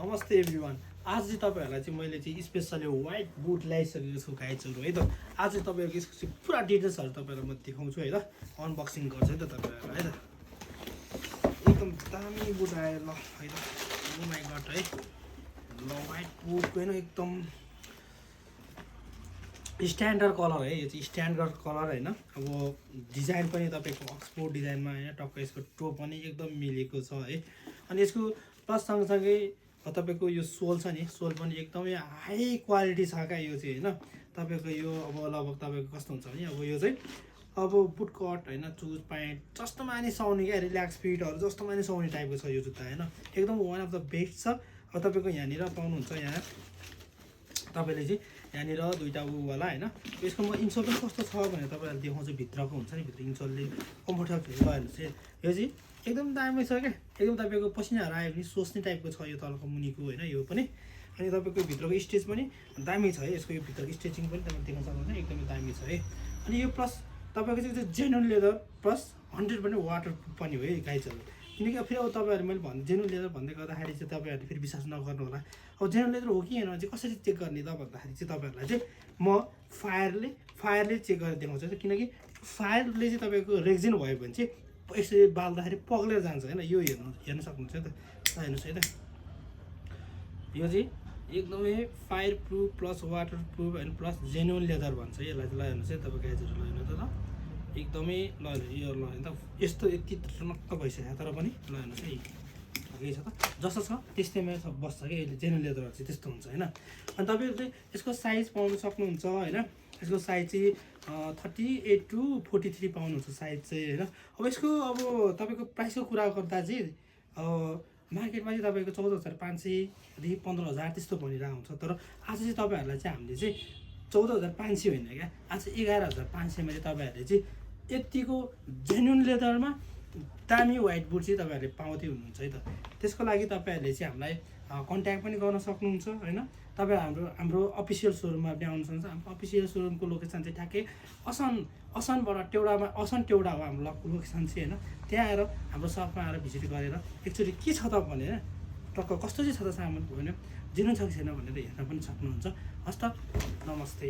नमस्ते एभ्रिवान। आज चाहिँ तपाईँहरूलाई चाहिँ मैले चाहिँ स्पेसली व्हाइट बुट ल्याइसकेको छु गाइजहरू है त। आज चाहिँ तपाईँहरूको यसको चाहिँ पुरा डिटेल्सहरू तपाईँहरूलाई म देखाउँछु है त, अनबक्सिङ गर्छु है त तपाईँहरूलाई है त। एकदम दामी बुट आयो ल है त, ओ माई गड है ल। व्हाइट बुट होइन, एकदम स्ट्यान्डर्ड कलर है, यो चाहिँ स्ट्यान्डर्ड कलर होइन। अब डिजाइन पनि तपाईँको अक्सफोर्ड डिजाइनमा होइन, टक्क यसको टो पनि एकदम मिलेको छ है। अनि यसको प्लस सँगसँगै तपाईँको यो सोल छ नि, सोल पनि एकदमै हाई क्वालिटी छ क्या यो चाहिँ होइन। तपाईँको यो अब लगभग तपाईँको कस्तो हुन्छ भने अब यो चाहिँ अब बुट कट होइन, चुज प्यान्ट जस्तोमा नि सुहाउने क्या, रिल्याक्स फिटहरू जस्तोमा नि सुहाउने टाइपको छ यो जुत्ता होइन। एकदम वान अफ द बेस्ट छ। अब तपाईँको यहाँनिर पाउनुहुन्छ, यहाँ तपाईँले चाहिँ यहाँनिर दुईवटा उवाला होइन। यसको म इन्सोल पनि कस्तो छ भनेर तपाईँहरूले देखाउँछु। भित्रको हुन्छ नि, भित्र इन्सोलले कम्फर्टेबल फिल भयो भने चाहिँ यो चाहिँ एकदम दामी छ क्या। एकदम तपाईँको पसिनाहरू आयो भने सोच्ने टाइपको छ यो तलको मुनिको होइन, यो पनि। अनि तपाईँको भित्रको स्टेज पनि दामी छ है, यसको यो भित्रको स्टेचिङ पनि तपाईँले देख्न सक्नुहुन्छ, एकदमै दामी छ है। अनि यो प्लस तपाईँको चाहिँ genuine leather plus 100% water proof पनि हो है गाइजहरू। किनकि फेरि अब तपाईँहरू मैले भन्दा जेन्युन लेदर भन्दै गर्दाखेरि चाहिँ तपाईँहरूले फेरि विश्वास नगर्नु होला। अब जेन्युन लेदर हो कि होइन चाहिँ कसरी चेक गर्ने त भन्दाखेरि चाहिँ तपाईँहरूलाई चाहिँ म फायरले चेक गरेर देखाउँछु। किनकि फायरले चाहिँ तपाईँको रेक्जिन भयो भने चाहिँ यसरी बाल्दाखेरि पग्लेर जान्छ होइन। यो हेर्न सक्नुहुन्छ है त, हेर्नुहोस् है त। यो चाहिँ एकदमै fire proof plus water proof and plus genuine leather भन्छ यसलाई चाहिँ। ल हेर्नुहोस् है तपाईँ गाइजहरू, ल हेर्नु त ल, एकदमै ल यो ल हेर्नु त, यस्तो यति टनक्क भइसक्यो तर पनि ल हेर्नुहोस् है, ठिकै छ त। जस्तो छ त्यस्तैमा बस्छ कि यसले, जेन्युन लेदरहरू चाहिँ त्यस्तो हुन्छ होइन। अनि तपाईँहरू चाहिँ यसको साइज पाउनु सक्नुहुन्छ होइन। यसको साइज चाहिँ 38 to 43 पाउनुहुन्छ साइज चाहिँ होइन। अब यसको अब तपाईँको प्राइसको कुरा गर्दा चाहिँ मार्केटमा चाहिँ तपाईँको 14,500देखि 15,000 त्यस्तो भनेर आउँछ। तर आज चाहिँ तपाईँहरूलाई चाहिँ हामीले चाहिँ 14,500 होइन क्या, आज 11,500मा चाहिँ तपाईँहरूले चाहिँ यतिको जेन्युन लेदरमा दामी व्हाइट बुट चाहिँ तपाईँहरूले पाउँदै हुनुहुन्छ है त। त्यसको लागि तपाईँहरूले चाहिँ हामीलाई कन्ट्याक्ट पनि गर्न सक्नुहुन्छ होइन। तपाईँ हाम्रो अफिसियल सोरुममा पनि आउनु सक्नुहुन्छ। हाम्रो अफिसियल सोरुमको लोकेसन चाहिँ ठ्याक्कै असनबाट असन टेउडा हो हाम्रो लोकेसन चाहिँ होइन। त्यहाँ आएर हाम्रो सपमा आएर भिजिट गरेर एकचोटि के छ त भनेर, टक्क कस्तो चाहिँ छ त सामान भनेर, जेन्युन छ कि छैन भनेर हेर्न पनि सक्नुहुन्छ। हस् त, नमस्ते।